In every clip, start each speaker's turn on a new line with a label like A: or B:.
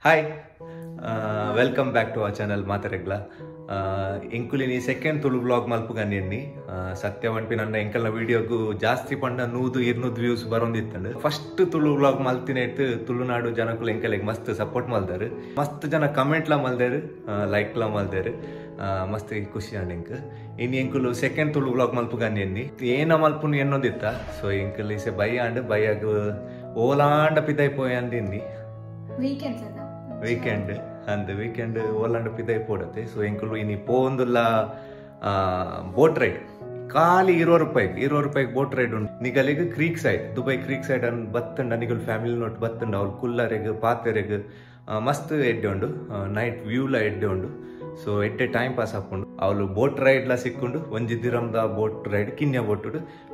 A: Hi, welcome back to our channel ಮಾತರೆಗ್ಲ. ಎಂಕುಲಿನಿ second Tulu vlog ಮಲ್ಪುಗನ್ನಿ ಸತ್ಯ ಪನ್ಪಿ ನನ್ನ ಎಂಕಲ್ನ ವಿಡಿಯೋಗು ಜಾಸ್ತಿ ಪಂಡ 100-200 ವ್ಯೂಸ್ ಬರೋಂದಿತ್ತಂಡು. ಫಸ್ಟ್ ತುಳು ವ್ಲಾಗ್ ಮಲ್ತಿನೇಟ್ ತುಳುನಾಡು ಜನಕುಲು ಎಂಕಲೆಗ್ ಮಸ್ತ್ ಸಪೋರ್ಟ್ ಮಲ್ದಾರು, ಮಸ್ತ್ ಜನ ಕಮೆಂಟ್ಲ ಮಲ್ದೇರು, ಲೈಕ್ಲ ಮಲ್ದೇರು, ಮಸ್ತ್ ಖುಷಿ ಆಂಡ್ ಎಂಕ್. ಇನ್ನು ಎಂಕುಲು ಸೆಕೆಂಡ್ ತುಳು ವ್ಲಾಗ್ ಮಲ್ಪುಗನ್ನಿ ಏನ ಮಲ್ಪುನು ಎನ್ನೊಂದಿತ್ತ. ಸೊ ಎಂಕುಲು ಇಸೆ ಬೈ ಆಂಡ್ ಬೈಯಾಗ ಓಲಾಂಡ ಪಿದಾಯ್ ಪೋಯಂದಿನ್ನಿ ವೀಕೆಂಡ್ ಅಂದ್ ವೀಕೆಂಡ್ ಓಲಾಂಡ ಪಿದಾಯ್ ಪೋಡತ್ತೆ. ಸೊ ಎಂಕುಲು ಇನಿ ಪೋಂದುಲ್ಲ ಬೋಟ್ ರೈಡ್ ಖಾಲಿ 20 ರೂಪಾಯಿಗೆ 20 ರೂಪಾಯಿಗೆ ಬೋಟ್ ರೈಡ್ ಉಂಟು. ನಿಗಲಿಗೆ creek side, Dubai creek side ಅನ್ ಬತ್ತಂಡ ನಿಗಲ್ ಫ್ಯಾಮಿಲಿ ನೋಟ್ ಬತ್ತಂಡ ಅವ್ರು ಕುಲ್ಲರೆಗ್ ಪಾತೆರೆಗ್ ಮಸ್ತ್ ಎಡ್ಡೆ ಉಂಡು, ನೈಟ್ ವ್ಯೂಲ ಎಡ್ಡೆ ಉಂಡು. ಸೊ ಎಡ್ಡೆ ಟೈಮ್ ಪಾಸ್ ಹಾಕೊಂಡು ಅವಳು ಬೋಟ್ ರೈಡ್ಲ ಸಿಕ್ಕೊಂಡು ಒಂಜಿ ದಿರಮ್ದ ಬೋಟ್ ರೈಡ್ ಕಿನ್ಯ ಬೋಟ್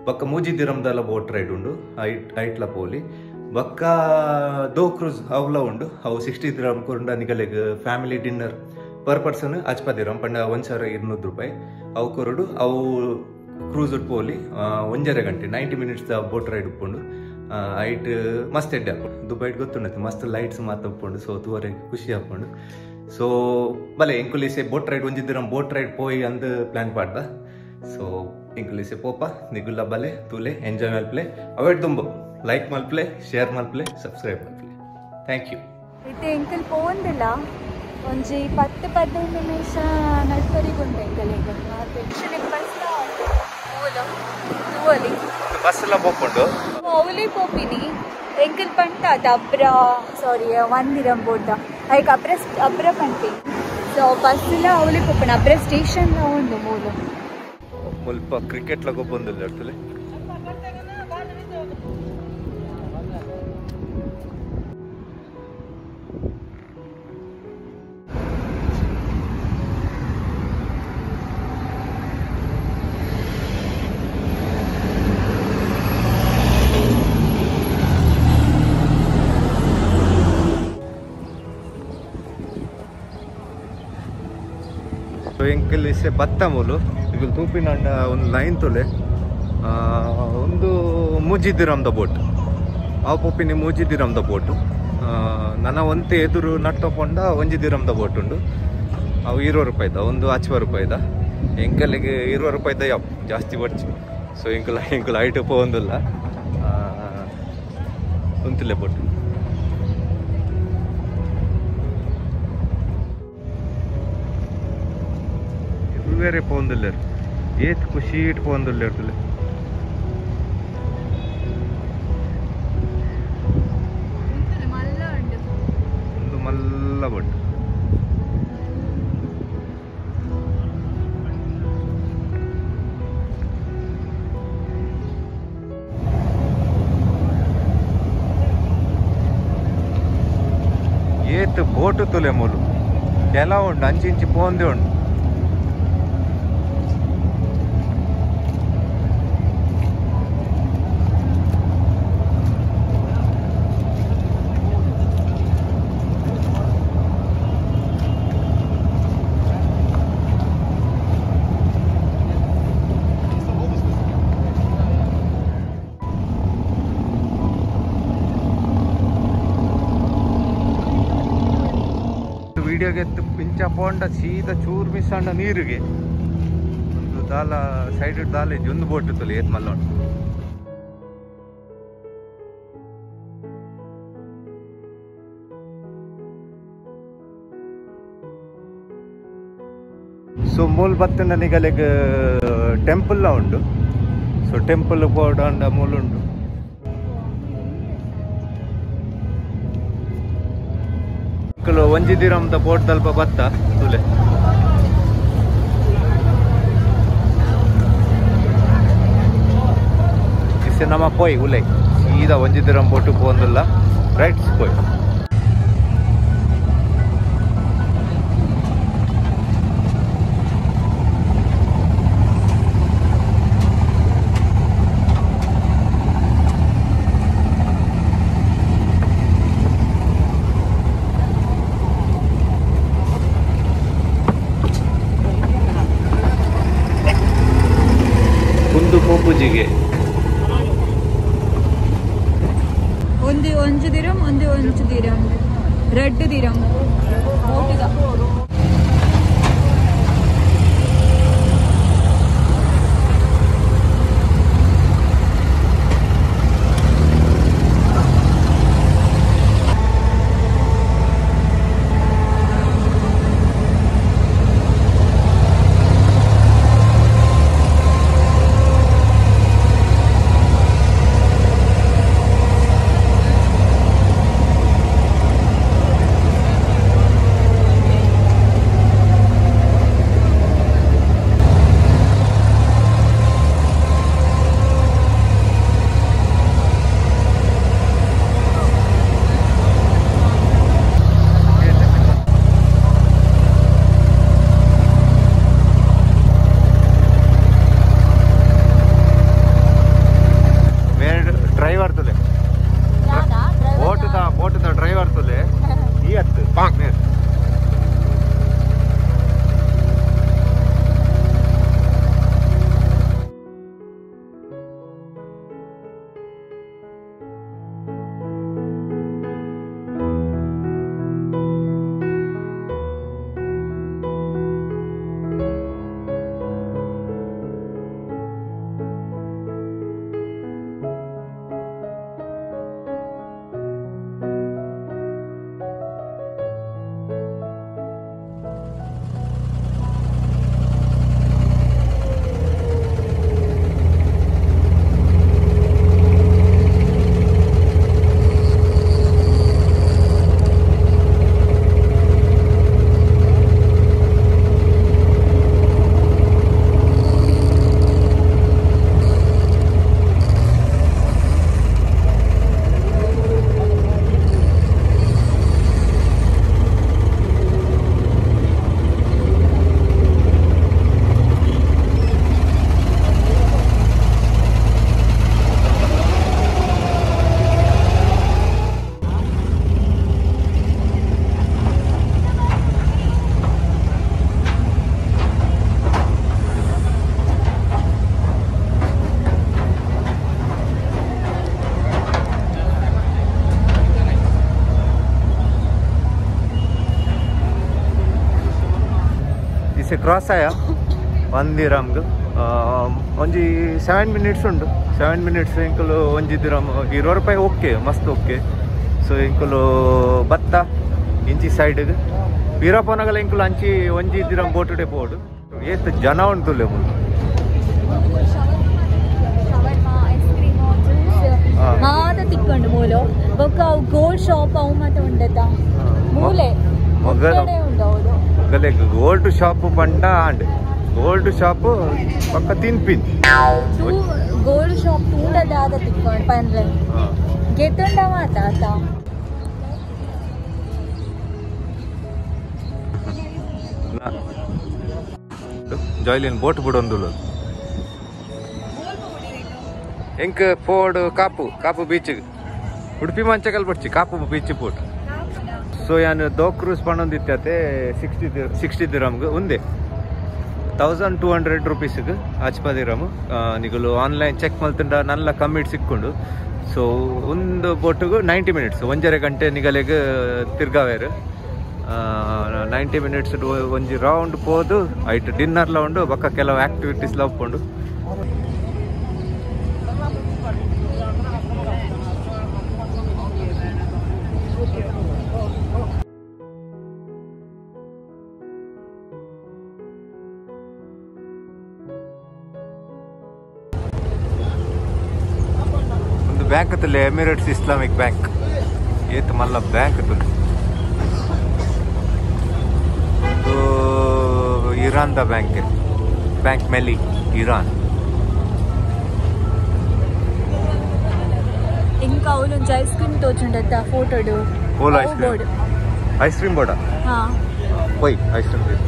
A: ಬೊಕ್ಕ ಮೂಜಿ ದಿರಮ್ದಲ ಬೋಟ್ ರೈಡ್ ಉಂಡು ಐಟ್ಲ ಪೋಲಿ ಬೊಕ್ಕ ದೋ ಕ್ರೂಸ್ ಅವಲ ಉಂಡು. ಅವು 60 ದಿರಮ್ ಕೊರುಂಡ ನಿಗಲೆಗ್ ಫ್ಯಾಮಿಲಿ ಡಿನ್ನರ್ ಪರ್ ಪರ್ಸನ್ 50 ದಿರಮ್ ಪಂಡ 1200 ರೂಪಾಯಿ ಅವು ಕೊರಡು. ಅವು ಕ್ರೂಸ್ ಪೋಲಿ 1.5 ಗಂಟೆ 90 ಮಿನಿಟ್ಸ್ the boat ride ಉಪ್ಪುಂಡು. ಐಟ್ ಮಸ್ತ್ ಎಡ್ಡೆ ಹಾಕೊಂಡು ದುಬೈಟ್ ಗೊತ್ತುಂಡತ್ತೆ ಮಸ್ತ್ ಲೈಟ್ಸ್ ಮಾತ ಉಪ್ಪುಂಡು. ಸೊ ತೂವರೆ ಖುಷಿ ಹಾಕೊಂಡು. ಸೊ ಬಲೆ ಎಂಕುಲಿಸೆ ಬೋಟ್ ರೈಡ್ ಒಂಜಿ ದಿರಮ್ ಬೋಟ್ ರೈಡ್ ಪೋಯಿ ಅಂದ್ ಪ್ಲಾನ್ ಪಾಡ್ದ. ಸೊ ಎಂಕುಲಿಸೆ ಪೋಪ ನಿಗುಲ್ಲ ಬಲೆ ತೂಲೆ ಎಂಜಾಯ್ ಮಲ್ಪ್ಲೆ ಅವೇಟ್ ದುಂಬು ಲೈಕ್ ಮಲ್ಪ್ಲೆ ಶೇರ್ ಮಲ್ಪ್ಲೆ ಸಬ್ಸ್ಕ್ರೈಬ್ ಮಲ್ಪ್ಲೆ. Thank you.
B: ಇತ್ತೆ ಎಂಕಲ್ ಪೋಂದಿಲ್ಲ ಒಂಜಿ 10-15 ನಿಮಿಷ ನಡ್ಪರಿಗುಂಡು ಎಂಕಲಿಗೆ
A: ಬಸ್ ಎಲ್ಲ ಪೋಪುಂಡು
B: ಅವಲಿ ಪೋಪಿನಿ ಎಂಕಲ್ ಪಂಟ ಅದು ಅಬ್ರ ಸಾರಿ 1 ದಿರಮ್ ಬೋಟ ಐಕ್ ಅಬ್ರ ಅಬ್ರ ಪಂಪಿ. ಸೊ ಬಸ್ ಎಲ್ಲ ಅವಲಿ ಪೋಪಣ ಅಬ್ರ ಸ್ಟೇಷನ್ ಉಂಡು ಮೂಲು
A: ಮುಲ್ಪ ಕ್ರಿಕೆಟ್ ಲಗೋ ಬಂದಿಲ್ಲ ಇರ್ತದೆ. ಎಂಕಲ್ ಇಸೆ ಬತ್ತ ಮೂಲು ಈಗ ತೂಪಿನಂಡ ಒಂದು ಲೈನ್ ತೊಲೆ ಒಂದು ಮೂಜಿ ದಿರಮ್ದ ಬೋಟ್ ಅವು ಪೊಪ್ಪಿನಿ ಮೂಜಿ ದಿರಮ್ದ ಬೋಟು. ನನ್ನ ಒಂತೆ ಎದುರು ನಟ್ಟಪೊಂಡ ಒಂಜಿ ದಿರಮ್ದ ಬೋಟ್ ಉಂಡು. ಅವು 20 ರೂಪಾಯಿದ ಒಂದು 50 ರೂಪಾಯಿದ ಎಂಕಲಿಗೆ 20 ರೂಪಾಯಿದ ಯಾವ ಜಾಸ್ತಿ ಬರ್ಚು. ಸೊ ಎಂಕುಲ ಎಂಕುಲ ಐಟು ಪೋಂದಿಲ್ಲ ಉಂತಿಲ್ಲ ಬೋಟ್. ಬೇರೆ ಪೋಂದುಲ್ಲೇರು ಏತ್ ಖುಷಿ ಇಟ್ಟು ಪೋಂದುಲ್ಲೇರ್ತಲೆ. ಒಂದು ಮಲ್ಲ ಬೊಟ್ಟು ಏತ್ ಬೋಟು ತುಲೆ ಮೂಲು ಕೆಲ ಉಂಡು ಅಂಚಿಂಚಿ ಪೋಂದೆ ಉಂಡು. ವಿಡಿಯೋಗೆ ಪಿಂಚ ಪೋಂಡ ಸೀದಾ ಚೂರು ಮಿಸ್ ಆಂಡ ನೀರಿಗೆ ಒಂದು ದಾಲ ಸೈಡ್ ದಾಲ ಇಜ್ಜಿ ಒಂದು ಬೋಟ್ ಇತ್ತಲ್ಲ ಏತ್ ಮಲ್ಲ ಉಂಟು. ಸೊ ಮೂಲ್ ಬತ್ತಂಡ ನಿಗಲೆಗ್ ಟೆಂಪಲ್ ಉಂಡು. ಸೊ ಟೆಂಪಲ್ ಪೋಡಂಡ ಮೂಲ್ ಉಂಡು. ಒಂಜಿ ದಿರಮ್ದ ಬೋಟ್ ದಲ್ಪ ಬತ್ತ ತುಲೆ ಇಸೆ ನಮ್ಮ ಪೋಯ್ ಉಲೈ ಸೀದಾ ಒಂಜಿ ದಿರಮ್ ಬೋಟು ಪೋಂದಿಲ್ಲ ರೈಟ್ಸ್ ಪೋಯ್. ಪೂಜೆಗೆ
B: ಒಂದು ಒಂಜು ದಿರಮ್ ಒಂದು ಒಂಜು ದಿರಮ್. Red ದಿರಂ ಬೋಟುದ
A: cross ಆಯ 1 ದಿರಮ್ಗ್ ಒಂಜಿ 7 ಮಿನಿಟ್ಸ್ ಉಂಡು 7 ಮಿನಿಟ್ಸ್ ಇಂಕುಲು ಒಂಜಿ ದಿರಮ್ 20 ರೂಪಾಯಿ ಓಕೆ ಮಸ್ತ್ ಓಕೆ ಸೊ ಇಂಕುಲು ಬತ್ತ ಇಂಚಿ ಸೈಡ್ಗ್ ವೀರಪ್ಪನಗಲ ಇಂಕುಲು ಅಂಚಿ ಒಂಜಿ ದಿರಮ್ ಬೋಟುಡೆ ಪೋಡು ಏತ್ ಜನ ಉಂಟುಲ್ಲೆ ಮುಲ್ಪ
B: ಮಾತ ತಿಕ್ಕೊಂಡು ಮೂಲು ಬೊಕ್ಕ ಅವು ಗೋಲ್ಡ್ ಶಾಪ್ ಅವು ಮಾತ ಉಂಡತ ಮೂಲೆ
A: ಮೊಗಲೆ ಗೋಲ್ಡ್ ಶಾಪ್ ಪಂಡ and gold shop ಪಕ್ಕ ತಿನ್ಪಿನ್
B: ಗೋಲ್ಡ್ ಶಾಪ್ ತೂಂಡದಾದ ತಿಕ್ಕೊಂಡು ಪಂಡ್ರೆ ಗೆತ್ತುಂಡ ಮಾತ ಆತ
A: ಜಾಯ್ಲಿನ್ ಬೋಟ್ ಬಿಡೊಂದುಲು ಎಂಕ್ ಪೋಡು ಕಾಪು ಕಾಪು ಬೀಚ್ ಉಡುಪಿ ಮಂಚಕಲ್ ಬಡ್ಚಿ ಕಾಪು beach boat so ಯಾನು ದೋ ಕ್ರೂಸ್ ಪಣ್ಣೊಂದಿತ್ತೆ 60 ದಿರಮ್ಗೆ ಒಂದೇ 1200 ರುಪೀಸ್ಗೆ ಅಚ್ಪ ದಿರಮ್ ನಿಗಲು ಆನ್ಲೈನ್ ಚೆಕ್ ಮಲ್ತುಂಡ ನಲ್ಲ ಕಮ್ಮಿಟ್ ಸಿಕ್ಕೊಂಡು ಸೊ ಒಂದು ಬೋಟಿಗೆ 90 ಮಿನಿಟ್ಸ್ 1.5 ಗಂಟೆ ನಿಗಲೆಗೆ ತಿರ್ಗಾವೇರು 90 ಮಿನಿಟ್ಸ್ ಒಂಜಿ ರೌಂಡ್ ಪೋದು ಐಟ್ ಡಿನ್ನರ್ಲ ಉಂಡು ಬೊಕ್ಕ ಕೆಲವು ಆಕ್ಟಿವಿಟೀಸ್ ಲ ಉಪ್ಪುಂಡು ಬ್ಯಾಂಕ್ ತುಲೆ Emirates Islamic bank ಏತ್ ಮಲ್ಲ ಬ್ಯಾಂಕ್ ತುಲೆ Iran the bank bank Melli Iran
B: ఇంకా అవును ఐస్ క్రీమ్ తోచుండత ఫోటోడు
A: whole ice cream ice cream Boda
B: ಹಾ
A: పోయి ice cream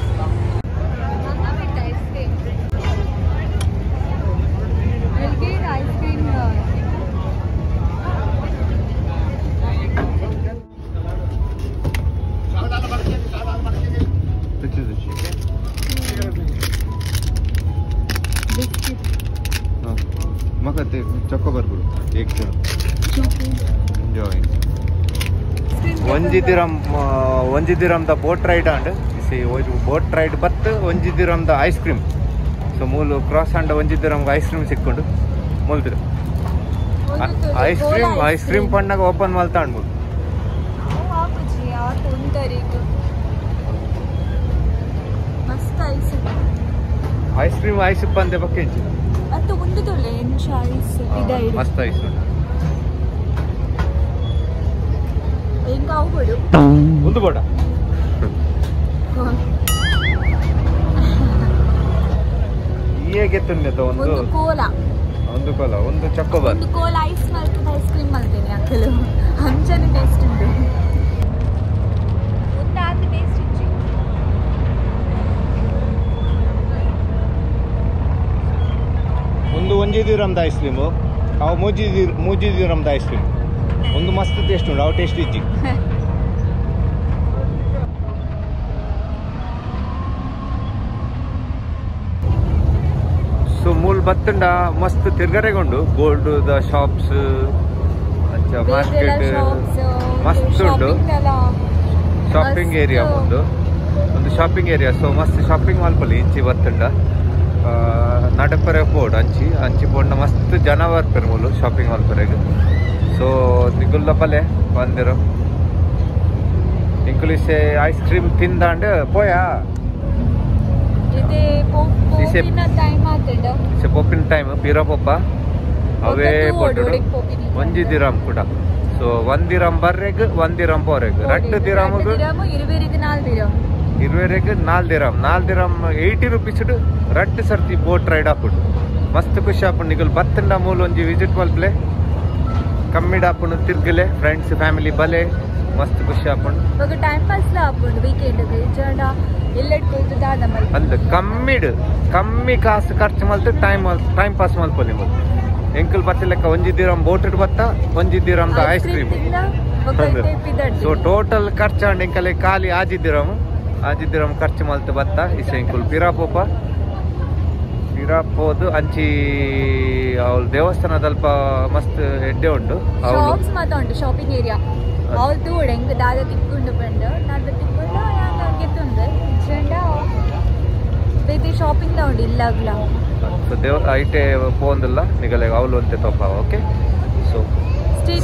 A: chocobar bro एक जन एंजॉय
B: cream
A: ಒಂಜಿ dirham the boat ride and boat ride ಬತ್ತು ಒಂಜಿ dirham the ice cream. So ಮೂಲು ಕ್ರಾಸ್ ಆಂಡ್ ಒಂಜಿ ದಿರಮ್ ಐಸ್ ಕ್ರೀಮ್ ಸಿಕ್ಕೊಂಡು ಮುಲ್ತಿರು ಐಸ್ ಕ್ರೀಮ್. ಐಸ್ ಕ್ರೀಮ್ ಪಣ್ಣಾಗ ಓಪನ್ ಮಲ್ತಾ ಅನ್ಬೋದು. ಐಸ್ ಕ್ರೀಮ್ ಐಸ್ ಬಂದೆ ಬಕ್ಕೆ ಮಸ್ತ್ ಐಸ್ ಒಂದು ಬೋಡ ಒಂದು
B: ಕೋಲಾ,
A: ಒಂದು ಕೋಲಾ, ಒಂದು ಚಕ್ಕೋಬಾರ್,
B: ಒಂದು ಕೋಲಾ ಐಸ್ ಮಲ್ತದ ಐಸ್ ಕ್ರೀಮ್ ಮಲ್ತೇನೆ ಅಕ್ಕಲು ಅಂಚನೆ ಟೇಸ್ಟ್ ಉಂಟು. ಒಂದು ಆತ ಟೇಸ್ಟ್ ಇಚ್ಚಿ
A: ಒಂದು ಒಂಜಿ ದಿರಮ್ದ ಐಸ್ ಕ್ರೀಮು, ಅವು ಮೂಜಿ ದಿರಮ್ದ ಐಸ್ ಕ್ರೀಮ್ ಒಂದು ಮಸ್ತ್ ಟೇಸ್ಟ್ ಉಂಟು, ಅವು ಟೇಸ್ಟ್ ಇಜ್ಜಿ. ಸೊ ಮೂಲ್ ಬತ್ತಂಡ ಮಸ್ತ್ ತಿರ್ಗರೆಗೊಂಡು ಗೋಲ್ಡ್ the shops ಅಂಚ ಮಾರ್ಕೆಟ್ ಮಸ್ತ್ ಉಂಟು. ಶಾಪಿಂಗ್ ಏರಿಯಾ ಒಂದು ಒಂದು ಶಾಪಿಂಗ್ ಏರಿಯಾ. ಸೊ ಮಸ್ತ್ ಶಾಪಿಂಗ್ ಮಲ್ಪಲ್ಲಿ ಇಂಚಿ ಬತ್ತಂಡ ನಡಪರೆ ಪೋಡು ಅಂಚಿ ಅಂಚಿ ಪೋಂಡ ಮಸ್ತ್ ಜನ ಬರ್ಪೆರ್ ಮೂಲು ಶಾಪಿಂಗ್ ಮಲ್ಪರೆಗ್. ಸೊ ನಿಗುಲ್ಲ ಪಲೆ ಬಂದಿರು ಇಂಕ್ಲೀಸೆ ಐಸ್ ಕ್ರೀಮ್ ತಿಂದಾಂಡ್ ಪೋಯಾ ಪೊಪ್ಪಿನ ಟೈಮ್ ಪೀರಾ ಪೊಪ್ಪ ಅವೇ ಪೊಟ್ಟು ಒಂಜಿ ದಿರಾಮ್ ಕೂಡ. ಸೊ ಒಂದ್ ದಿರಾಮ್ ಬರ್ರೆಗ್ ಒಂದ್ ದಿರಾಮ್ ಪೋರೆಗ್ ರಟ್ಟು ದಿರಾಮ್ ಇರುವೆರೆಗ್ ನಾಲ್ ದಿರಾಮ್, ನಾಲ್ ದಿರಾಮ್ 80 ರುಪೀಸ್ ರಟ್ಟು ಸರ್ತಿ ಬೋಟ್ ರೈಡ್ ಆಪುಂಡು. ಮಸ್ತ್ ಖುಷಿ ಆಪುಂಡು. ನಿಗುಲ್ ಬತ್ತಂಡ ಮೂಲು ಒಂಜಿ ವಿಸಿಟ್ ಮಲ್ಪಲೆ ಕಮ್ಮಿಡ್ ಆಪುಂಡು, ತಿರ್ಗಲೆ ಫ್ರೆಂಡ್ಸ್ ಫ್ಯಾಮಿಲಿ ಬಲೆ ಮಸ್ತ್ ಖುಷಿ ಆಪುಂಡು.
B: ಟೈಮ್ ಪಾಸ್ ಆಪುಂಡು ವೀಕೆಂಡ್
A: ಅಂದ್ ಕಮ್ಮಿಡ್ ಕಮ್ಮಿ ಕಾಸು ಖರ್ಚು ಮಲ್ತು ಟೈಮ್ ಟೈಮ್ ಪಾಸ್ ಮಲ್ಪೊಲಿ ಮೂಲು. ಎಂಕಲ್ ಬತ್ತಿ ಲೆಕ್ಕ ಒಂಜಿ ದಿರಾಮ್ ಬೋಟ್ ಬತ್ತ ಒಂಜಿ ದಿರಾಮ್ ಐಸ್ ಕ್ರೀಮ್. ಸೊ ಟೋಟಲ್ ಖರ್ಚು ಅಂಡ್ ಎಂಕಲೆ ಖಾಲಿ ಆಜಿ ದಿರಾಮ್, ಆಜಿ ದಿರಾಮ್ ಖರ್ಚು ಮಲ್ತು ಬತ್ತ ಇಸ ಎಂಕುಲ್ ಪಿರಾಪೋಪ ಪಿರಾಪೋದು ಅಂಚಿ ಅವಳು ದೇವಸ್ಥಾನದಲ್ಪ ಮಸ್ತ್ ಎಡ್ಡೆ ಉಂಟು.
B: ಶಾಪ್ಸ್ ಮಾತ ಉಂಟು, ಶಾಪಿಂಗ್ ಏರಿಯಾ ಅವಳು ತೂಡು ಎಂಕ್ ದಾದ ತಿಕ್ಕೊಂಡು ಬಂದು ದಾದ ತಿಕ್ಕೊಂಡು ಗೆತ್ತುಂಡು ಇಜ್ಜಂಡ ಬೇತೆ ಶಾಪಿಂಗ್ ಲ ಉಂಡು ಇಲ್ಲಾಗ್ಲ.
A: ಸೊ ದೇವ ಐಟೆ ಪೋಂದಿಲ್ಲ ನಿಗಲೆ ಅವಳು ಅಂತೆ ತೋಪ. ಓಕೆ ಸೊ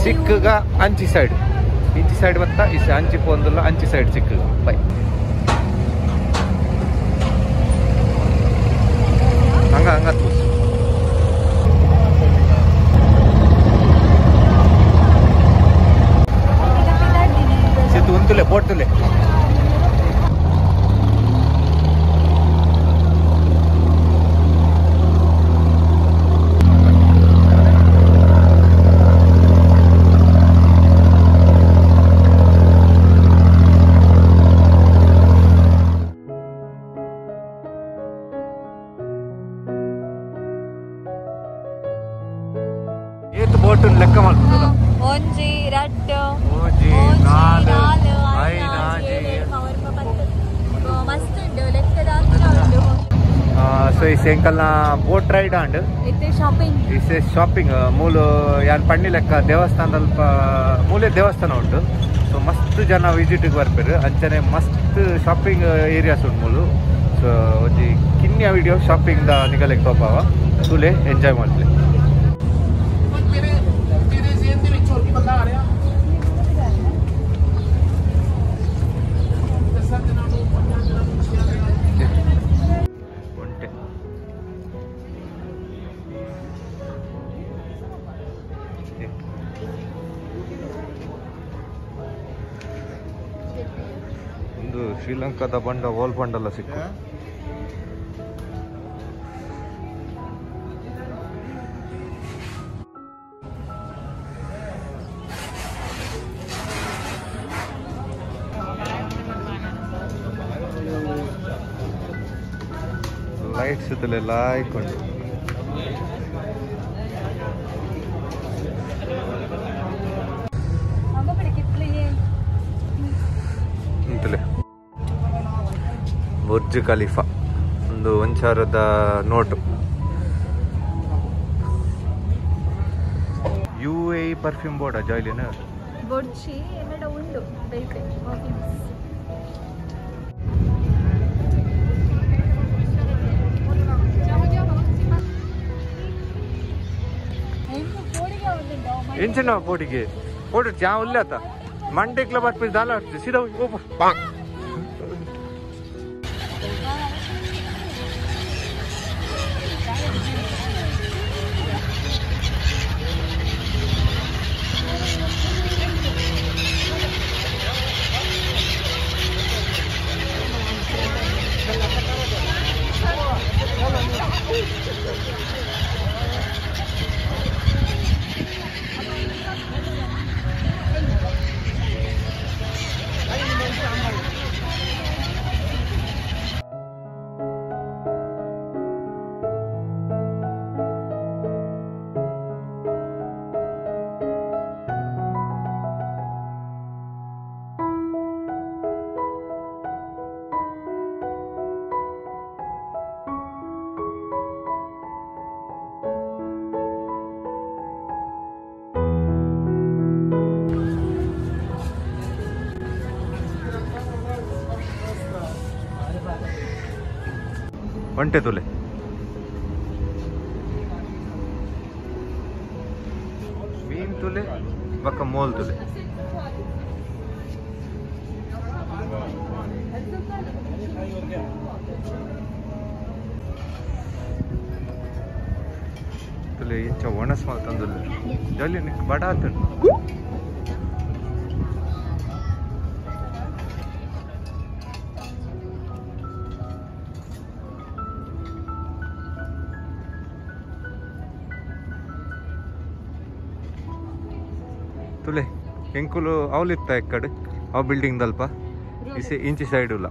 A: ಸಿಕ್ಕಗ ಅಂಚಿ ಸೈಡ್ ಇಂಚಿ ಸೈಡ್ ಬತ್ತ ಇಸ ಅಂಚಿ ಪೋಂದಿಲ್ಲ ಅಂಚಿ ಸೈಡ್ ಸಿಕ್ಕಗ ಬೈ. ಹಂಗ ಹಂಗ ತೋರ್ಸು. ಸಿದ್ದು ಉಂತುಲೆ ಬೋಟ್ ತುಲೆ. ಬೋಟ್ ಲೆಕ್ಕ ಮಾಡ್ಬೋದು.
B: ಒಂಜಿ ರಟ್ಟು
A: ಮೂಜಿ ನಾಲ್ ಐದು
B: ಮಸ್ತ್ ಉಂಟು ಲೆಕ್ಕದ ಉಂಟು.
A: ಸೊ ಈ ಎಂಕಲ್ನ ಬೋಟ್ ರೈಡ್ ಅಂಡ್
B: ಇತ್ತೆ ಶಾಪಿಂಗ್
A: ಇಸೆ ಶಾಪಿಂಗ್ ಮೂಲು ಯಾನ್ ಪಣ್ಣಿ ಲೆಕ್ಕ ದೇವಸ್ಥಾನದಲ್ಪ ಮೂಲೆ ದೇವಸ್ಥಾನ ಉಂಟು. ಸೊ ಮಸ್ತ್ ಜನ ವಿಸಿಟಿಗೆ ಬರ್ಪೆರು ಅಂಚನೆ ಮಸ್ತ್ ಶಾಪಿಂಗ್ ಏರಿಯಾಸ್ ಉಂಟು ಮೂಲು. ಸೊ ಒಂಜಿ ಕಿನ್ಯ ವಿಡಿಯೋ ಶಾಪಿಂಗ್ the ನಿಗಲೆಗ್ ತೋಪಾವ ತೂಲೆ ಎಂಜಾಯ್ ಮಾಡ್ಲಿ. ಒಂದು ಶ್ರೀಲಂಕಾದ ಬಂಡ ವಾಲ್ ಬಂಡಲ್ಲ ಸಿಕ್ಕು. ಲೈಟ್ಸ್ ಇದೆಲ್ಲ ಹಾಕೊಂಡು ಅಂತಲೇ ಬುರ್ಜ್ ಖಲೀಫಾ ಒಂದು 1000 ನೋಟು. UAE perfume ಬೋರ್ಡ ಜಾಯ್ಲಿನ
B: ಬೊಡ್ಚಿ ಎನ್ನಡ ಉಂಡು ಬೈಕ್ ವಾಕಿಂಗ್ಸ್
A: ಎಂಚಿನ ಪೋಡಿಗೆ ಪೋಡು ಜಾವ ಉಲ್ಲಾತ ಮಂಡೆಕ್ಲ ಬರ್ಪಿ ದಾಲ ಸೀದಾ ಓಪ ಪಾಂಗ್ ಒಂಟೆ ತುಲೆ ಮೀನ್ ತುಲೆ ಬಕ್ಕ ಮೋಲ್ ತುಲೆ ತುಲೆ ಇಂಚ ಒಣಸ್ ಮಲ್ತಂದುಲ್ಲ ಜಲ್ಲಿ ಬಡ ಆತಂಡು ತುಲೆ ಎಂಕುಲು ಅವಲಿತ್ತ ಎಕ್ಕಡೆ ಅವು ಬಿಲ್ಡಿಂಗ್ ದಲ್ಪ ಇಸೆ ಇಂಚಿ ಸೈಡ್ ಉಲ್ಲ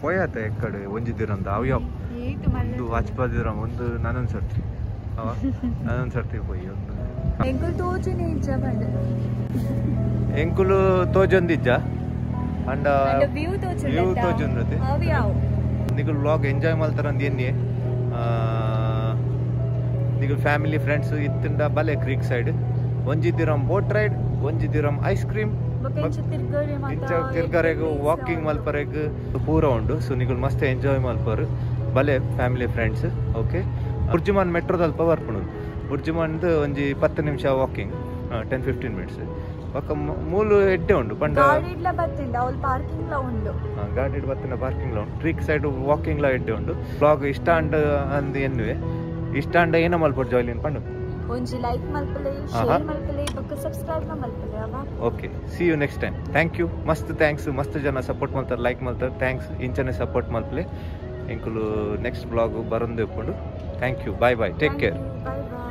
A: ಪೋಯಾತ ಎಕ್ಕಡೆ ಒಂಜಿದಿರಂದ ಅವು ಯಾವ ಒಂದು ವಾಚ್ಪಾದಿರ ಒಂದು ನಾನೊಂದು ಸರ್ತಿ ಅವ ನಾನೊಂದು ಸರ್ತಿ ಪೋಯಿ ಒಂದು
B: ಎಂಕುಲು ತೋಜುನೆ ಇಜ್ಜ ಬಂದ
A: ಎಂಕುಲು ತೋಜೊಂದಿಜ್ಜ ಅಂಡ
B: ವ್ಯೂ
A: ವ್ಯೂ ತೋಜೊಂದ್ರತೆ
B: ಅವು ಯಾವ
A: ನಿಗುಲ್ ವ್ಲಾಗ್ ಎಂಜಾಯ್ ಮಲ್ತಾರಂದು ಎನ್ನಿ ನಿಗುಲ್ ಫ್ಯಾಮಿಲಿ ಫ್ರೆಂಡ್ಸ್ ಇತ್ತಿಂಡ ಬಲೆ ಕ್ರೀಕ್ ಸೈಡ್ ಒಂಜಿದಿರಂ ಬೋಟ್ ರೈಡ್ ಒಂಜಿದಿರಂ ಐಸ್ ಕ್ರೀಮ್ ಇಂಚ ತಿರ್ಗರೆಗ್ ವಾಕಿಂಗ್ ಮಲ್ಪರೆಗ್ ಪೂರ ಉಂಡು. ಸೊ ನಿಗುಲ್ ಮಸ್ತ್ ಎಂಜಾಯ್ ಮಲ್ಪರು ಬಲೆ ಫ್ಯಾಮಿಲಿ ಫ್ರೆಂಡ್ಸ್. ಓಕೆ ಬುರ್ಜುಮಾನ್ ಮೆಟ್ರೋದಲ್ಪ ಬರ್ಪುಂಡು. ಬುರ್ಜುಮಾನ್ದು ಒಂಜಿ 10 ನಿಮಿಷ ವಾಕಿಂಗ್ 10-15 ಮಿನಿಟ್ಸ್. ಬೊಕ್ಕ ಮೂಲು ಎಡ್ಡೆ ಉಂಡು ಪಂಡ ಗಾಡಿಡ್ ಬತ್ತಿನ ಪಾರ್ಕಿಂಗ್ ಉಂಡು. ಟ್ರೀಕ್ ಸೈಡ್ ವಾಕಿಂಗ್ ಲ ಎಡ್ಡೆ ಉಂಡು. ವ್ಲಾಗ್ ಇಷ್ಟ ಅಂಡ್ ಅಂದ್ ಎನ್ನುವೆ ಇಷ್ಟ ಅಂಡ ಏನ ಮಲ್ಪೊಡು ಜಾಯ್ಲಿನ್ ಪಂಡು
B: ಒಂಜಿ ಲೈಕ್ ಮಲ್ಪಲೆ ಶೇರ್ ಮಲ್ಪಲೆ ಬೊಕ್ಕ ಸಬ್ಸ್ಕ್ರೈಬ್ ಮಲ್ಪಲೆ ಅವ.
A: Okay see you next time. Thank you ಮಸ್ತ್ thanks. ಮಸ್ತ್ ಜನ ಸಪೋರ್ಟ್ ಮಲ್ತಾರೆ ಲೈಕ್ ಮಲ್ತಾರೆ thanks. ಇಂಚನೆ ಸಪೋರ್ಟ್ ಮಲ್ಪಲೆ ಎಂಕುಲು ನೆಕ್ಸ್ಟ್ ಬ್ಲಾಗ್ ಬರಂದು ಇಪ್ಪುಂಡು. Thank you, bye bye, take care.
B: Bye bye.